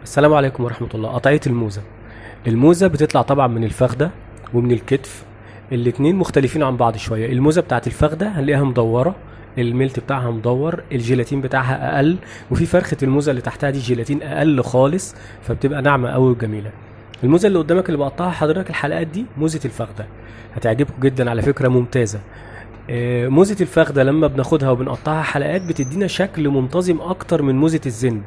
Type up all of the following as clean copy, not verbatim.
السلام عليكم ورحمة الله. قطعية الموزة. الموزة بتطلع طبعا من الفخدة ومن الكتف، الاتنين مختلفين عن بعض شوية. الموزة بتاعت الفخدة هنلاقيها مدورة، الملت بتاعها مدور، الجيلاتين بتاعها اقل، وفي فرخة الموزة اللي تحتها دي جيلاتين اقل خالص، فبتبقى ناعمة قوي وجميلة. الموزة اللي قدامك اللي بقطعها حضرتك الحلقات دي موزة الفخدة، هتعجبكم جدا على فكرة، ممتازة. موزة الفخدة لما بناخدها وبنقطعها حلقات بتدينا شكل منتظم اكتر من موزة الزند.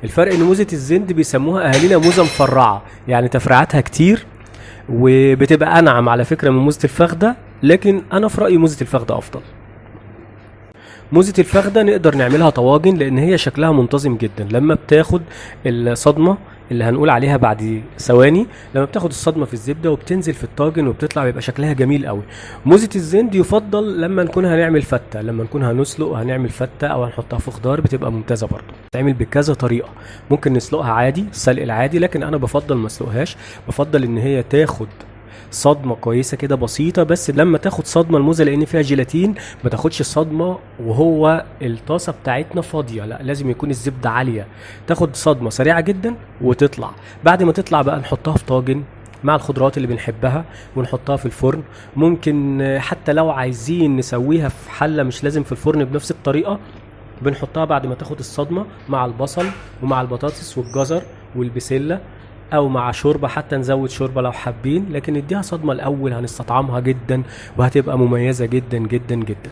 الفرق ان موزة الزند بيسموها اهالينا موزة مفرعة، يعني تفريعاتها كتير وبتبقى انعم على فكرة من موزة الفخدة، لكن انا في رأيي موزة الفخدة افضل. موزة الفخدة نقدر نعملها طواجن لان هي شكلها منتظم جدا. لما بتاخد الصدمة اللي هنقول عليها بعد ثواني، لما بتاخد الصدمة في الزبدة وبتنزل في الطاجن وبتطلع بيبقى شكلها جميل قوي. موزة الزند يفضل لما نكون هنعمل فتة، لما نكون هنسلق وهنعمل فتة او هنحطها في خضار بتبقى ممتازة برضو. بتتعمل بكذا طريقة، ممكن نسلقها عادي السلق العادي، لكن انا بفضل ما اسلقهاش، بفضل ان هي تاخد صدمة كويسة كده بسيطة. بس لما تاخد صدمة الموزة لان فيها جيلاتين ما تاخدش صدمة وهو الطاسة بتاعتنا فاضية، لا لازم يكون الزبدة عالية، تاخد صدمة سريعة جدا وتطلع. بعد ما تطلع بقى نحطها في طاجن مع الخضروات اللي بنحبها ونحطها في الفرن. ممكن حتى لو عايزين نسويها في حلة مش لازم في الفرن بنفس الطريقة، بنحطها بعد ما تاخد الصدمة مع البصل ومع البطاطس والجزر والبسلة، او مع شوربة، حتى نزود شوربة لو حابين، لكن نديها صدمة الاول، هنستطعمها جدا وهتبقى مميزة جدا جدا جدا.